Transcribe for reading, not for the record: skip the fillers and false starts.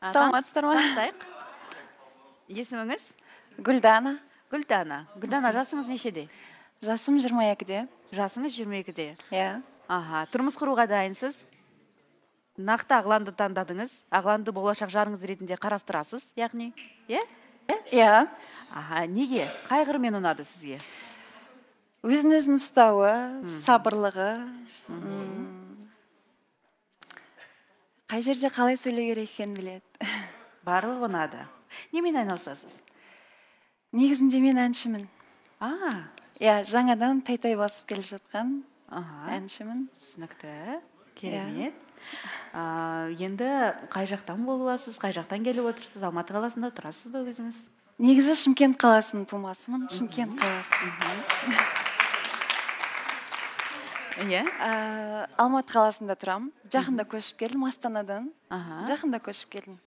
Саламатсыздар ма? Танысайық. Есіміңіз? Гүлдана. Гүлдана. Гүлдана, жасыңыз нешеде? Жасым 22-де. Жасыңыз 22-де. Иә. Аха, тұрмыс құруға дайынсыз. Нақты Ағланды таңдадыңыз. Ағланды болашақ жарыңыз ретінде қарастырасыз, яғни, иә? Иә. Аха, неге? Қай қырымен ұнады сізге? Өзін өзін ұстауы, сабырлығы. Қай жерде қалай сөйлеу керек екенін біледі. Барлығы ұнады. Немен айналысасыз? Негізінде мен әншімін. Иә, жаңадан тай-тай басып келе жатқан әншімін. Түсінікті. Керемет. Енді қай жақтан боласыз, қай жақтан келіп отырсыз? Алматы қаласында тұрасыз ба өзіңіз? Негізі Шымкент қаласының тумасымын. Шымкент қаласы. Иә. Алматы қаласында тұрамын. Жақында көшіп келдім Астанадан. Жақында көшіп келдім.